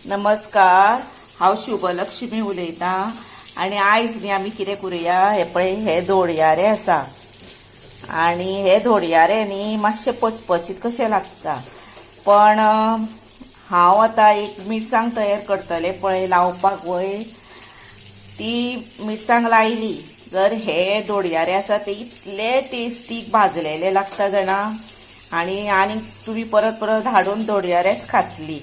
नमस्कार, हांव शुभलक्ष्मी उलयतां आनी आयज न्ही आमी कितें करुया, हे पळय हे धोडयारे आसा आनी हे धोडयारे न्ही मातशे पचपचीत कशें लागता, पण हांव आतां एक मिरसांग तयार करतलें पळय लावपाक वय, ती मिरसांग लायली जर हे धोडयारे आसा ते इतले टेस्टीक भाजलेले लागता जाणा, आनी आनी तुमी परत परत हाडून धोडयारेच खातली।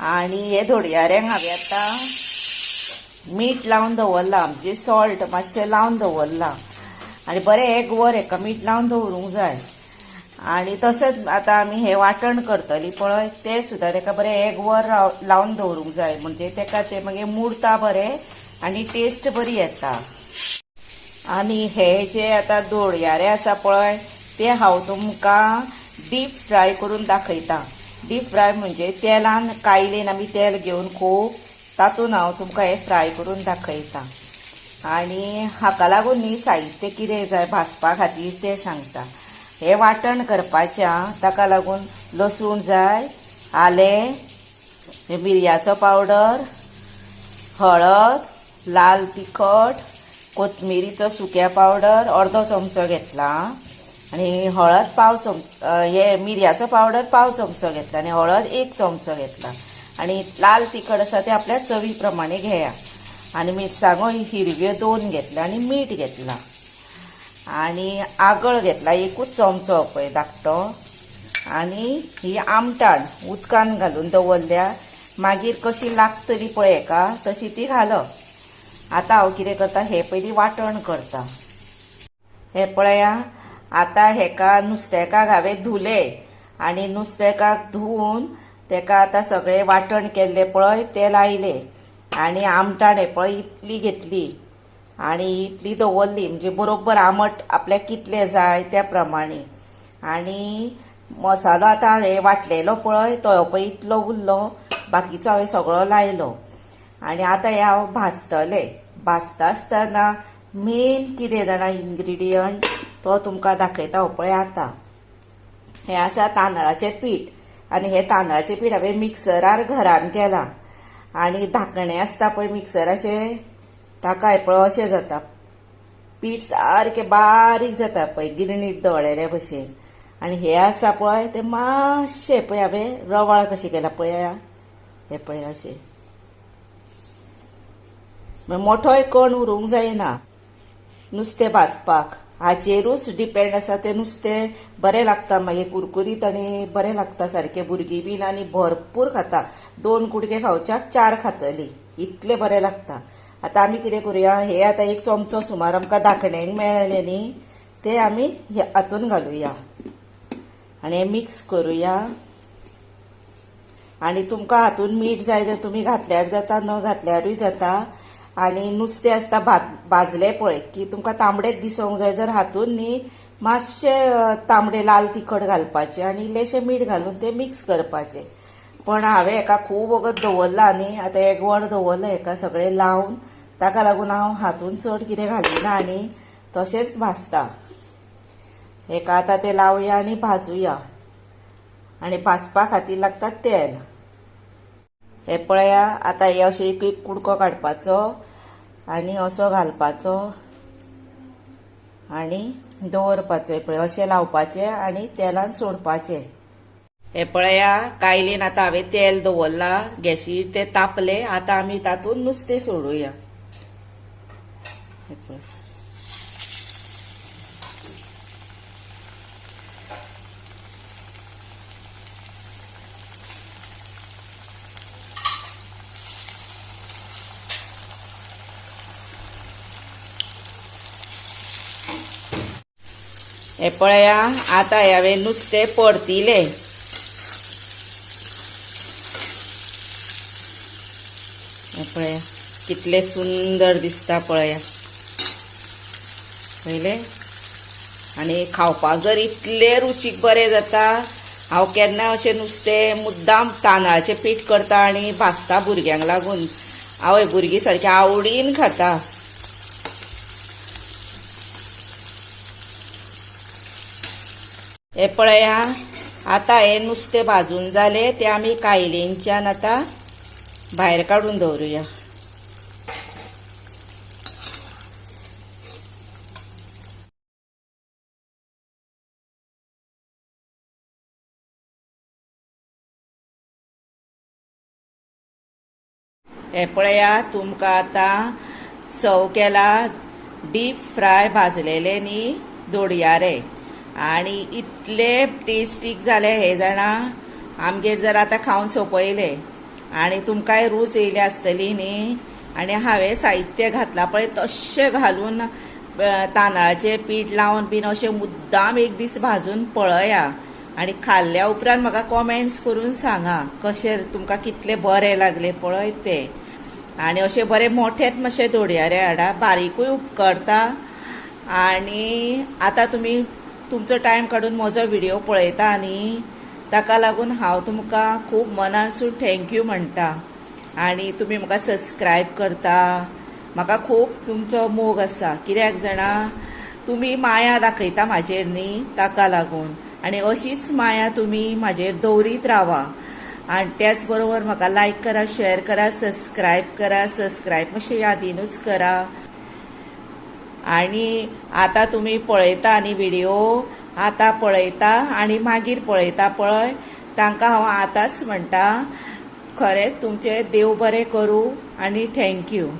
आनी हे धोडयाऱ्यांक हांवें आतां मीठ लावन दवरलां, म्हणजे सॉल्ट मातशें लावन दवरलां आनी बरें एक वर हेका मीठ लावन दवरूंक जाय। आनी तशेंच आतां आमी हें वांटण करतली पळय तें सुद्दां तेका बरें एक वर लावन दवरूंक जाय, म्हणजे तेका तें मागीर मुरता बरें आनी टेस्ट बरी येता। आनी हे जे आतां धोडयारे आसा पळय ते हांव तुमकां डीप फ्राय करून दाखयता। डीप फ्राय म्हणजे तेलान कायलेन आमी तेल घेवन खूब तातूंत हांव तुमकां हे फ्राय करून दाखयता। आनी हाका लागून न्ही साहित्य कितें जाय भाजपा खातीर तें सांगता। हें वांटण करपाचें आं, ताका लागून लसूण जाय, आलें, मिरयाचो पावडर, हळद, लाल तिखट, कोथमिरीचो सुक्या पावडर अर्दो चमचो घेतला आनी हळद पाव चमचो, हे मिरयाचो पावडर पाव चमचो घेतला आनी हळद एक चमचो घेतला आनी लाल तिखट आसा ते आपल्या चवी प्रमाणे घेया आनी मिरसांगो हिरव्यो दोन घेतल्या आनी मीठ घेतला आनी आगळ घेतला एकूच चमचो पळय धाकटो आनी ही आमटाण उदकान घालून दवरल्या, मागीर कशी लागतली पळय हेका तशी ती घालप। आतां हांव कितें करता, हें पयलीं वांटण करता। हें पळया आतां हेका नुस्तेकाक हांवें धुलें आनी नुस्तेकाक धुवन तेका आतां सगळें वांटण केल्लें पळय तें लायलें आनी आमटाण हें पळय इतली घेतली आनी इतली दवरली, म्हणजे बरोबर आमट आपल्याक कितलें जाय त्या प्रमाणे। आनी मसालो आतां हांवें वांटलेलो पळय तो पळय इतलो उरलो, बाकीचो हांवें सगळो लायलो। आनी आतां हें हांव भाजतलें, भाजता आसतना मेन कितें जाणा इन्ग्रिडियंट तो तुमकां दाखयता हो पळय। आतां हें आसा तांदळाचें पीठ आनी हें तांदळाचें पीठ हांवें मिक्सरार घरान केलां आनी धाकणें आसता पळय मिक्सराचें ताका हें पळय अशें जाता, पीठ सारकें बारीक जाता पळय गिरणीर दळ्ळेले भशेन। आनी हें आसा पळय तें मातशें पळय हांवें रवाळ कशें केलां पळया, हें पळय अशें, मोठोय कण उरूंक जायना नुस्तें भाजपाक, हाचेरूच डिपेंड आसा तें नुस्तें बरें लागता मागीर कुरकुरीत आनी बरें लागता सारकें, भुरगीं बीन आनी भरपूर खाता, दोन कुडके खावच्याक चार खातलीं इतलें बरें लागता। आतां आमी कितें करुया, हे आतां एक चमचो सुमार आमकां धाकण्यांक मेळ्ळें न्ही ते आमी हातून घालुया आनी हें मिक्स करुया। आनी तुमकां हातून मीठ जाय जर तुमी घातल्यार जाता, न घातल्यारूय जाता। आनी नुस्तें आसता भाजलें पळय की तुमकां तांबडेच दिसोंक जाय जर हातून न्ही मातशें तांबडें लाल तिखट घालपाचें आनी इल्लेशें मीठ घालून तें मिक्स करपाचें। पण हांवें हेका खूब वगत दवरलां न्ही, आतां एक वर दवरलां हेका सगळें लावन, ताका लागून हांव हातून चड कितें घालिना आनी तशेंच भाजता हेका। आतां तें लावया आनी भाजुया आनी भाजपा खातीर लागता तेल। हें पळया आतां हें अशें एक एक कुडको काडपाचो आनी असो घालपाचो आनी दवरपाचो, हें पळय अशें लावपाचें आनी तेलान सोडपाचें। हें पळया कायलीन आतां हांवें तेल दवरलां गॅशीर, तें तापलें, आतां आमी तातूंत नुस्तें सोडुया। हें पळय हें पळया आतां हांवें नुस्तें परतिलें। हें पळया कितलें सुंदर दिसता पळया पळयलें। आनी खावपाक जर इतलें रुचीक बरें जाता, हांव केन्ना अशें नुस्तें मुद्दाम तांदळाचें पीठ करता आनी भाजता भुरग्यांक लागून, आवय भुरगीं सारकीं आवडीन खाता। हे पळया आतां हें नुस्तें भाजून जालें, तें आमी कायलेंच्यान आतां भायर काडून दवरूया. हे पळया तुमकां आतां सर्व केला डीप फ्राय भाजलेले न्ही दोडयारे आनी इतले टेस्टीक जाले हे जाणा. आमगेर जर आतां खावन सोंपयले आनी तुमकांय रूच येयली आसतली न्ही. आनी हांवें साहित्य घातलां पळय तशें घालून तांदळाचें पीठ लावन बीन अशें मुद्दाम एक दीस भाजून पळया आनी खाल्ल्या उपरांत म्हाका कॉमेंट्स करून सांगा कशें तुमकां कितले बरें लागले पळय ते. आनी अशें बरें मोठेच मातशें दोडयारे हाडा, बारीकूय उपकरता. आनी आतां तुमी तुमचो टायम काडून म्हजो व्हिडियो पळयता न्ही, ताका लागून हांव तुमकां खूब मनासून thank you म्हणटा. आनी तुमी म्हाका सबस्क्रायब करता, म्हाका खूब तुमचो मोग आसा. कित्याक जाणा, तुमी माया दाखयता म्हाजेर न्ही, ताका लागून. आनी अशीच माया तुमी म्हाजेर दवरीत रावा. आनी त्याच बरोबर म्हाका लायक करा, शेअर करा, सबस्क्रायब करा. सबस्क्रायब मातशें यादीनूच करा. आनी आतां तुमी पळयता न्ही व्हिडियो, आतां पळयता आनी मागीर पळयता पळय, तांकां हांव आतांच म्हणटा खरेंच तुमचें देव बरें करूं आनी thank you.